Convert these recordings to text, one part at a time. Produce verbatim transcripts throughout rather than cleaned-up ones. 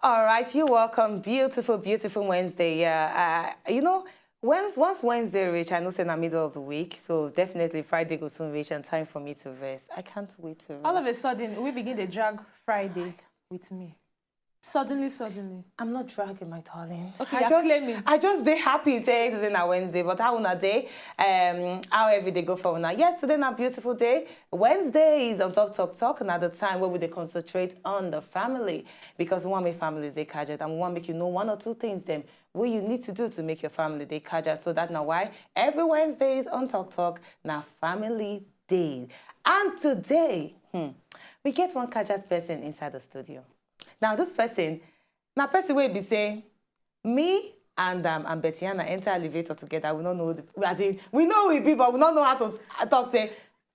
All right, you're welcome. Beautiful, beautiful Wednesday. Yeah, uh, you know, once once Wednesday reach, I know say na middle of the week, so definitely Friday go soon reach and time for me to rest. I can't wait to rest. All of a sudden, we begin the drag Friday with me. Suddenly, suddenly. I'm not dragging, my darling. Okay, I you're just, claiming. I just dey happy say it is in a Wednesday, but how una dey? Um, how every day go for una? Yes, today na beautiful day. Wednesday is on Top Talk Talk, na the time where we dey concentrate on the family, because we want make families dey gadget, and we want make you know one or two things them what you need to do to make your family dey gadget. So that na why every Wednesday is on Talk Talk, na family day. And today, hmm, we get one gadget person inside the studio. Now this person, na person wey be say me and um, and Bettiana enter elevator together. We don't know the, as in, we know we be, but we don't know how to talk. Say,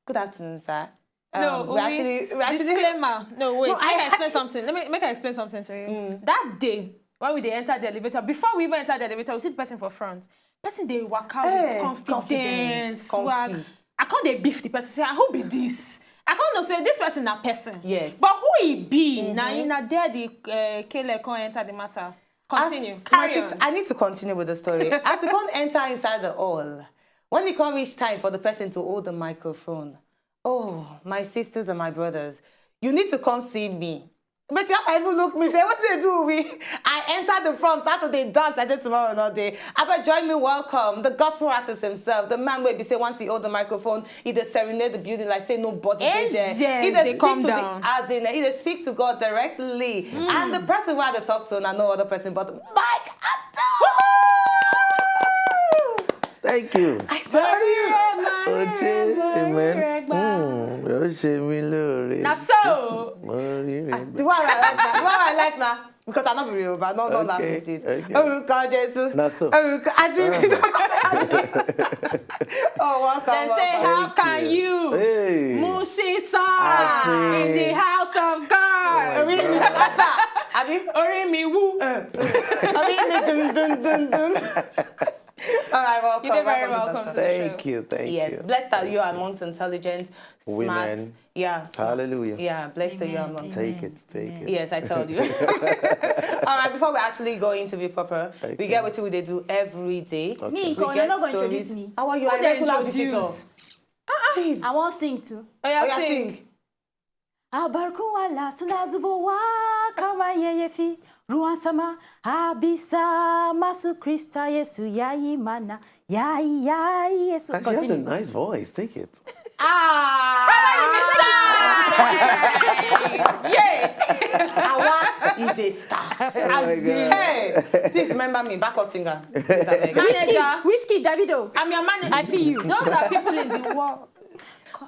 "Good afternoon, sir." No, um, we, we actually, we actually disclaimer. No, wait. No, make I, I explain something. Let me make I explain something to you. Mm. That day when we dey enter the elevator, before we even enter the elevator, we see the person for front. Person dey waka with, hey, confidence, confidence, swag. Comfy. I can't dey beef the person. Say, "Ah, who be this?" I can't know say this person na person. Yes. But who he be? Mm-hmm. Now, you know, there the uh, Kele come enter the matter. Continue. As carry on. Sister, I need to continue with the story. As we come enter inside the hall, when it come reach time for the person to hold the microphone, oh, my sisters and my brothers, you need to come see me. But you even look me, say, "What do they do?" We, I enter the front, start to dey dance. I say, "Tomorrow, not day." Abeg, join me, welcome the gospel artist himself, the man wey be say once he hold the microphone, he dey serenade the building like say nobody dey there. He dey speak to the, as in, he dey speak to God directly. Mm. And the person wey I dey talk to na no other person but Mike Abdul. Thank you. I tell you. Oche, amen. Mm, ó ṣe mí lóore. Na so. Jésù, mo rí rẹ. Ah, the one I like now. The one I like now. Because I no be Yoruba, no, no laugh with this. Okay, okay. Orúkọ Jésù. Na so. Orúkọ, as in, as in. Oh, welcome, welcome. They say, "How can you?" Hey. Musisa in the house of God. Oh my God. Orí mi scatter. Abi? Orí mi wú. Eh. Abi mi dun, dun, dun, dun. All right, welcome. You're very welcome to the show. Thank you, thank you. Yes, blessed are you amongst intelligent, smart. Women. Yeah. Hallelujah. Yeah, blessed are you amongst. Take it, take it. Yes, I told you. All right, before we actually go into the proper, we get what we dey do every day. Okay. Me, you are not going to introduce me. How are you? Who they introduce? A regular visitor. Please. I wan sing too. Oh, yeah, sing. Abarkuwala suna zubowa kamar yayyafi, ruwan sama a bisa masu Krista Yesu ya yi mana, ya yi, ya yi Yesu. And she has a nice voice. Take it. Ah! Yeah! Awa is a star. As in. Hey, please remember me, backup singer. Please, I beg. Whiskey, Whiskey, Davido. I'm your manager. I feel you. Those are people in the world.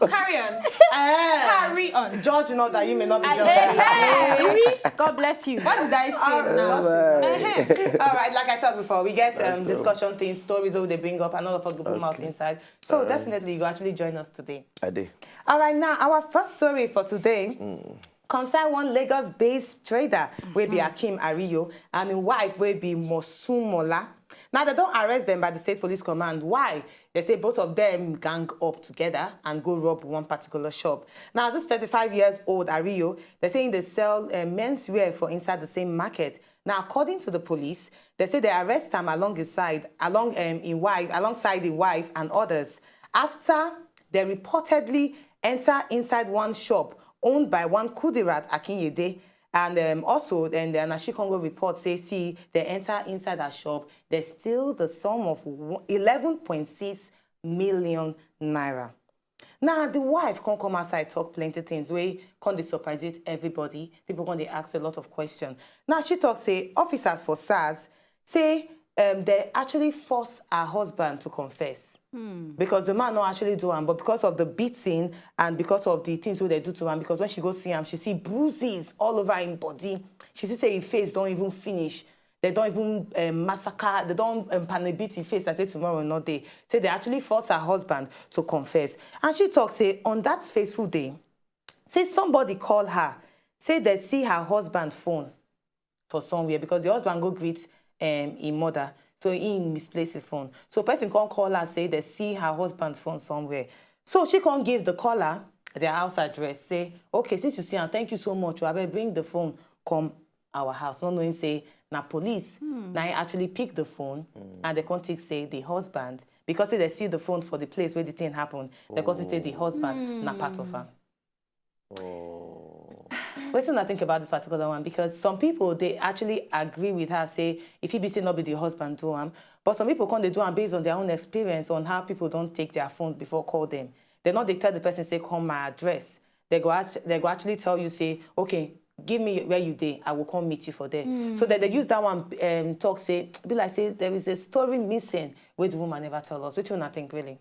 Carry on. Eh. Carry on. Judge not that you may not be judged. Hey, hey. God bless you. What did I say now? All right. All right, like I talked before, we get um, discussion things, stories wey they bring up, and all of us go put mouth inside. So definitely, you go actually join us today. I do. All right, now our first story for today concern one Lagos-based trader wey be Akeem Ariyo and him wife wey be Mosunmola. Now they don arrest them by the State Police Command. Why? They say both of them gang up together and go rob one particular shop. Now this thirty-five years old Ariyo, they say they sell uh, menswear for inside the same market. Now according to the police, they say they arrest him along his side, along um, his wife, alongside his wife and others. After they reportedly enter inside one shop owned by one Kudirat Akinyede, and um, also, and the Anashi Congo report say, see, they enter inside that shop, they steal the sum of eleven point six million naira. Now, the wife come come outside, talk plenty things wey come dey surprise everybody. People come dey ask a lot of questions. Now, she talk say officers for SARS say um, they actually force her husband to confess. Because the man no actually do am, but because of the beating and because of the things wey they do to am, because when she go see am, she see bruises all over him body. She see say him face don even finish. They don even um, massacre, they don um, panel beat him face like say tomorrow no dey. Say they actually force her husband to confess. And she talk say on that fateful day, say somebody call her, say they see her husband phone for somewhere because the husband go greet um, him mother. So he misplace the phone. So person come call her, say they see her husband phone somewhere. So she come give the caller their house address, say, "Okay, since you see am, thank you so much. Abeg, bring the phone come our house." Not knowing say na police, na him actually pick the phone, and they come think say the husband, because say they see the phone for the place where the thing happen, they come think say the husband na part of am. Wetin una think about this particular one? Because some people, they actually agree with her, say if he be say no be the husband do am, but some people come dey do am based on their own experience on how people don take their phone before call them. They no dey tell the person say come my address. They go ask, they go actually tell you say, "Okay, give me where you dey, I will come meet you for there." So that they use that one um, talk say, be like say there is a story missing wey the woman never tell us. Wetin una think really?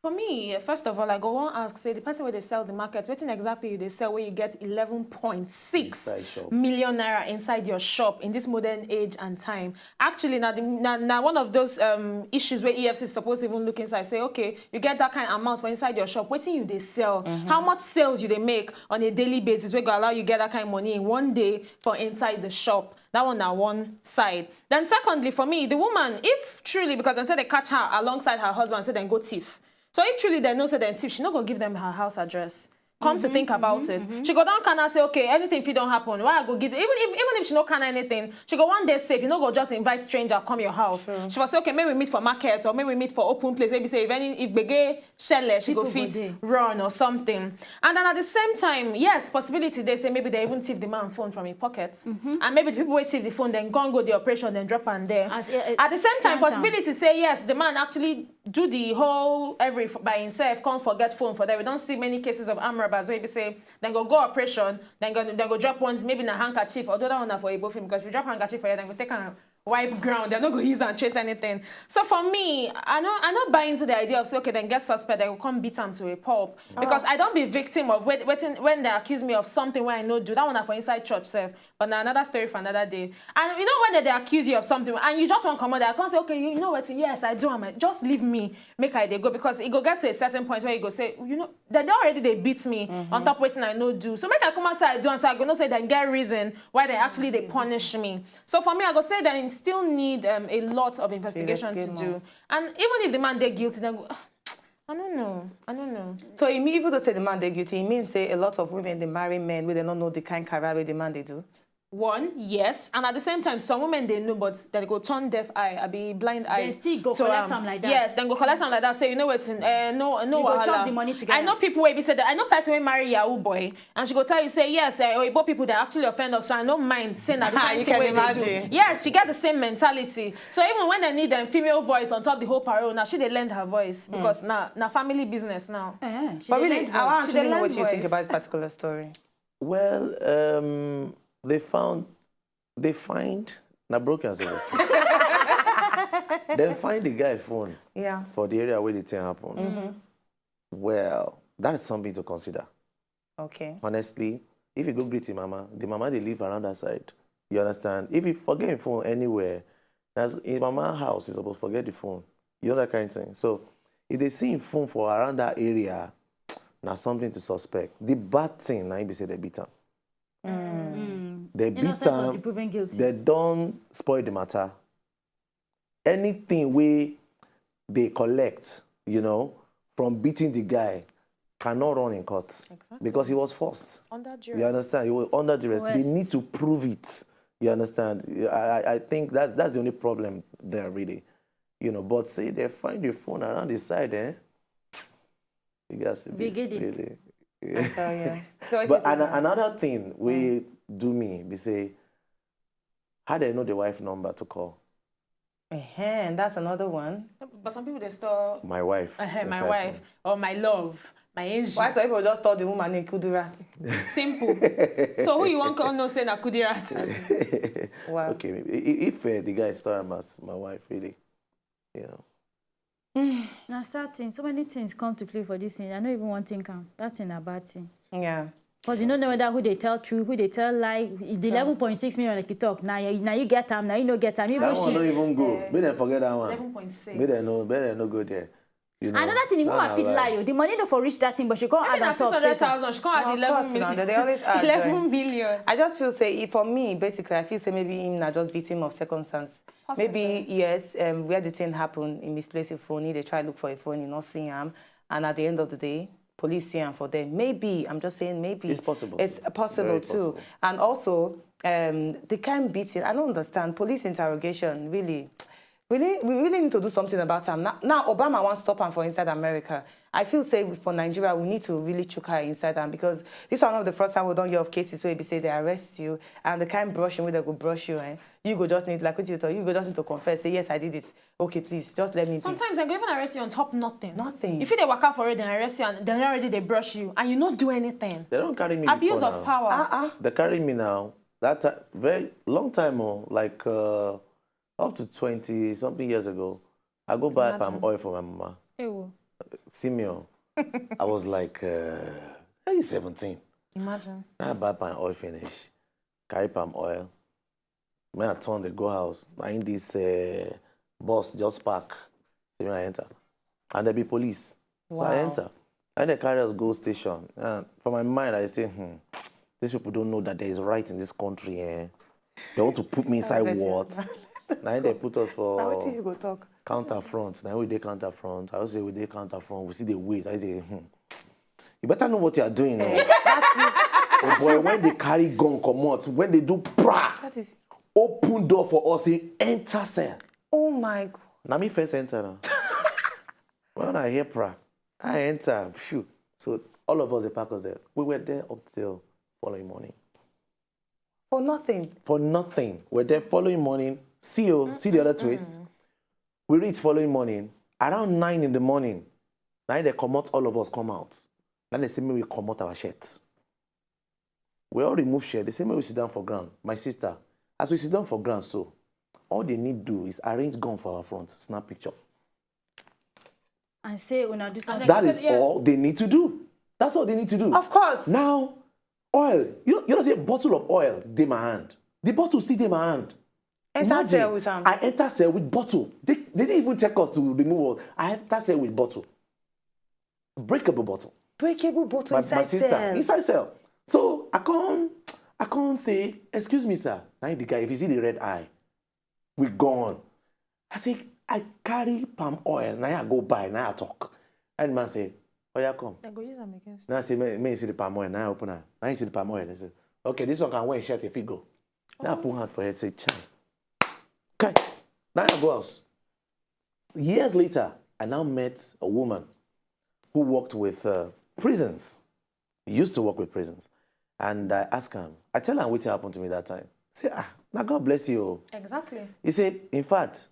For me, first of all, I go wan ask say the person wey dey sell the market, wetin exactly you dey sell wey you get eleven point six Inside shop. million naira inside your shop in this modern age and time? Actually, na the, na, na one of those um, issues where E F C is supposed to even look inside, say, "Okay, you get that kind of amount for inside your shop. Wetin you dey sell? How much sales you dey make on a daily basis wey go allow you get that kind of money in one day for inside the shop?" That one na one side. Then secondly, for me, the woman, if truly, because I said they catch her alongside her husband, say then go thief. So if truly they know say then thief, she no go give them her house address. Come to think about it, she go don kinda say, "Okay, anything fit don happen. Why I go give?" Even if, even if she no kinda anything, she go one day safe. You no go just invite stranger come your house. She was say, "Okay, maybe we meet for market or maybe we meet for open place. Maybe say if any, if gbege shele, she go People go fit dey. run or something." And then at the same time, yes, possibility they say maybe they even thief the man phone from his pocket, and maybe the people wey thief the phone then go and go the operation, then drop am there. As, eh, eh, At the same time, plant am. Possibility say yes, the man actually do the whole every f- by himself, can't forget phone for there. We don't see many cases of arm robbers where you say then go go operation, then go then go drop ones, maybe na handkerchief, although that one na for Igbo film, because if you drop handkerchief for here, then go take and wipe ground. They're not going to use and trace anything. So for me, I know I not buy into the idea of say, "Okay, then get suspect, they will come beat them to a pulp," because I don't be victim of wait, waiting when they accuse me of something where I know do that one na for inside church self. But now another story for another day. And you know when they, they accuse you of something and you just want to come out, I can't say, "Okay, you know what? Yes, I do. I'm just leave me, make I they go," because it go get to a certain point where you go say, "You know, they, they already they beat me on top waiting I know do. So make I come outside do and say I go no say then get reason why they actually they punish me." So for me, I go say that it still need um, a lot of investigation to Investigate do. More. And even if the man they guilty, then go, "Ah, I don't know. I don't know." So e mean, even though say the man dey guilty, e mean say a lot of women dey marry men wey dem no know the kind career wey the man dey do. One, yes, and at the same time, some women they know, but they go turn deaf eye, I be blind eye. They still go to collect am. Am like that. Yes, then go collect am like that. Say, "You know what? Uh, no, no We go wahala." chop the money together. I know people wey be say that. I know person wey marry Yahoo boy, and she go tell you say, "Yes, uh, Oyibo people they actually offend us, so I no mind saying that the Ah, kind you thing can wey they do." Imagine. Yes, she get the same mentality. So even when they need them female voice on top the whole parole, now she they lend her voice because now now family business now. Eh, she But dey really, lend I voice. want She to dey know lend what you think voice. about this particular story. Well, um, they found, they find, na broken as a They find the guy phone Yeah. for the area where the thing happened. Well, that is something to consider. Okay. Honestly, if you go greet him mama, the mama they live around that side. You understand? If you forget him phone anywhere, that's in mama house, you supposed to forget the phone. You know that kind of thing. So if they see him phone for around that area, now something to suspect. The bad thing now be say they beat him. They beat Innocent him. until proven guilty. They don't spoil the matter. Anything we they collect, you know, from beating the guy cannot run in court because he was forced. Under You understand? He was under duress. They Coerced. Need to prove it. You understand? I, I- I think that's that's the only problem there really. You know, but say they find your phone around the side, eh? You guys They get it. Really. So yeah. So what But you an, think? Another thing we do me, they say, how they know the wife number to call? Ehen, that's another one. But some people dey store My wife. uh, my aside wife or my love, my angel. Why some people just call the woman name Kudirat? Simple. So who you want to know say na Kudirat? From... Wow. Okay, maybe i- i- if uh, the guy store am as my wife, really, you know. Na sad thing. So many things come to play for this thing. I no even wan think am. That thing na bad thing. Yeah. Because you no know whether who dey tell true, who dey tell lie. The eleven point six million, like you talk, now you, now you get am, now you no get am. Even That one she, no even go. Make dem forget that one. Eleven point six. Make dem no, make dem no go there. You know, another thing, the that woman na fit lie. Lie o. The money no for reach that thing, but she come Maybe add na on top. six Say hundred some- thousand. She come add Of eleven course, now million. they always add. Eleven Join. million. I just feel say if for me, basically, I feel say maybe him na just victim of circumstance. Possibly. Maybe yes, um, where the thing happened, he misplaced a phone, he dey try look for a phone, he not see am, and at the end of the day, police see am for them. Maybe, I'm just saying maybe. It's possible It's too. Possible Very too. Possible. And also, um, the kind beating, I don't understand. Police interrogation, really, really, we really need to do something about am. Now, now Obama wants stop am for inside America. I feel say for Nigeria, we need to really chook her inside am, because this one of the first time we don't hear of cases where they say they arrest you and the kind brushing where they go brush you, eh? You go just need, like what you talk, you go just need to confess, say, "Yes, I did it. Okay, please, just let me be." Sometimes they go even arrest you on top nothing. Nothing. If you dey waka for road, they arrest you and they already they brush you and you no do anything. They don't carry me. Abuse before of now. Power. Uh-uh. They carry me now. That time, very long time, oh, like uh, up to twenty something years ago. I go buy palm Imagine. Oil for my mama. Hey, wo. See me, oh. I was like, uh, are you seventeen? Imagine. I buy palm oil finish, carry palm oil. When I turn the go house, I in this uh, bus just park. See me, I enter, and there be police. So I Wow. Enter. And they carry us go station. And for my mind, I say, hmm, these people don't know that there is right in this country. Eh? They want to put me inside bet you. What? Now they put us Now, what for you go talk? Counter front. Now we dey counter front. I will say we dey counter front. We see the wait. I say, hmm. You better know what you are doing. Oh. That's you. Oh boy, when they carry gun comot, when they do pra, That is. Open door for us, say enter cell. Oh my God. Now me first enter now. When I hear pra, I enter. Phew. So all of us, they pack us there. We were there up till following morning. For nothing. For nothing. We're there following morning. See you, see the other twist. We reach following morning. Around nine in the morning, now they comot all of us, come out. Now they say me we comot our shirt. We all remove shirt. They say me we sit down for ground. My sister, as we sit down for ground, so all they need do is arrange gun for our front, snap picture. And say una do something. That is Yeah. All they need to do. That's all they need to do. Of course. Now, oil. You know, you know, say bottle of oil, they my hand. The bottle see they my hand. Enter cell with am. I enter cell with bottle. They, they didn't even check us to remove us. I enter cell with bottle. Breakable bottle. Breakable bottle My, inside my sister, cell. Inside cell. So I come, I come say, excuse me, sir. Now the guy, if you see the red eye, we gone. I say, I carry palm oil. Now I go buy. Now I talk. And the man say, oh yeah, come. I go use them against. Now I say, may, may you see the palm oil. Now I open her. Now you see the palm oil. I say, okay, this one can wear shirt if he go. Now I put hand for head, say, chai. Okay. Now I go house. Years later, I now met a woman who worked with uh, prisons. He used to work with prisons. And I asked him, I tell her what happened to me that time. Say, ah, now God bless you. Exactly. He said, in fact,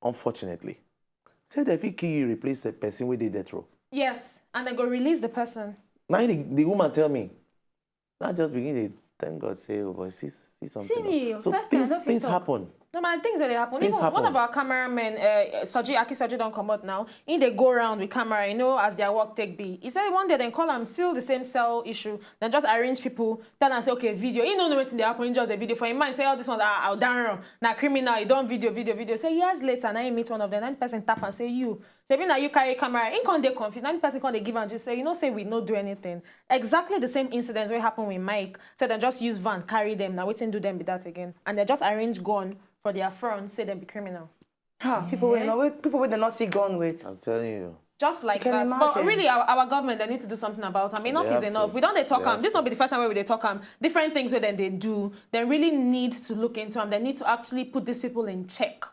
unfortunately, say that if he kill you, replace a person with the death row. Yes, and they go release the person. Now the, the woman tell me, now I just begin to thank God, say, oh boy, see, see something. See me, So first time, things, no fit things talk. Happen. No, man, things that they happen. Things Even one happen. Of our cameramen, uh, Soji Aki Soji don't come out now. In they go around with camera, you know, as their work take be. He said one day they call him still the same cell issue. Then just arrange people, tell and say, okay, video. He don't know what they happen. He just a video for him. Man say all this one, ah, I'll down. Now criminal, you don't video, video, video. Say years later, now he meet one of them. Then person tap and say you. Shebi na you carry camera. He can't dey confused. Now the person can't dey give and just say, you know, say we no do anything. Exactly the same incidents will happen with Mike. So they just use van, carry them. Now waiting do them be that again. And they just arrange gun for their front, say them be criminal. Ha, people will not, people will not see gun with. I'm telling you. Just like You can that. But imagine. Really, our, our government, they need to do something about them. Enough They is have enough. to. We don't they talk They them. have This to. not be the first time where we they talk them. Different things where then they do. They really need to look into them. They need to actually put these people in check.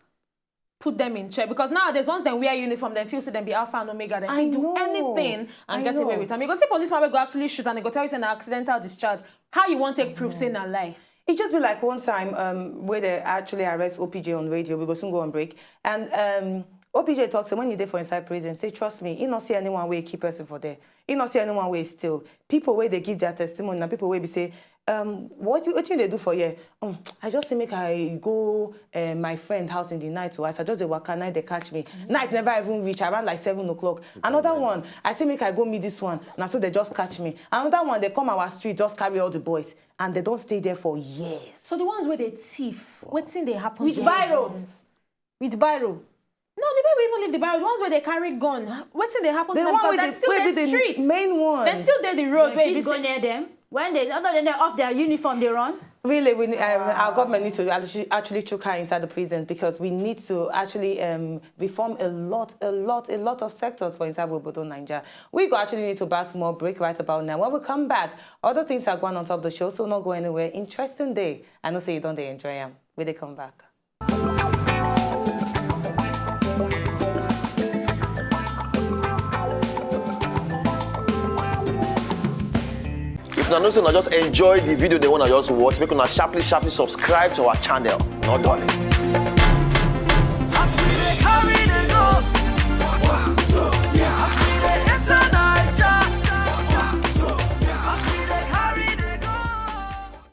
Put them in check. Because nowadays, once they wear uniform, they feel say them be alpha and omega. They I can do know. Anything and I get away know. With them. You go see policeman will go actually shoot and they go tell you say an accidental discharge. How you want take proof say na lie? It just be like one time um, where they actually arrest O P J on radio. We go soon go on break. And um, O P J talks, say when he dey for inside prison, say, "Trust me, he not see anyone wey kill person for there. He not see anyone wey steal." People wey they give their testimony, na people wey be say, um, "What you, what you they do for here?" "Um, I just say make I go uh, my friend house in the night. So as I just dey waka, night they catch me. Night never even reach, around like seven o'clock. Another one, I say make I go meet this one. Now so they just catch me. Another one, they come our street, just carry all the boys. And they don't stay there for years." So the ones where they thief, wetin dey happen With to biro. Those With biro. No, the people even leave the biro. The ones where they carry gun, wetin dey happen to The them? one Because wey they're dey- still wey in be the the street. Main one. They're still there the road. They Where fit go say- near them. When they, although they off their uniform, they run. Really, we, um, our government need to actually, actually chook her inside the prisons because we need to actually um, reform a lot, a lot, a lot of sectors for inside Obodo Nigeria. We go actually need to back small break right about now. When we come back, other things are going on top of the show, so not go anywhere. Interesting day. I know say you don't dey enjoy am. We dey come back. If una know say una just enjoy the video, they wanna just watch, make una sharply, sharply subscribe to our channel. No darling.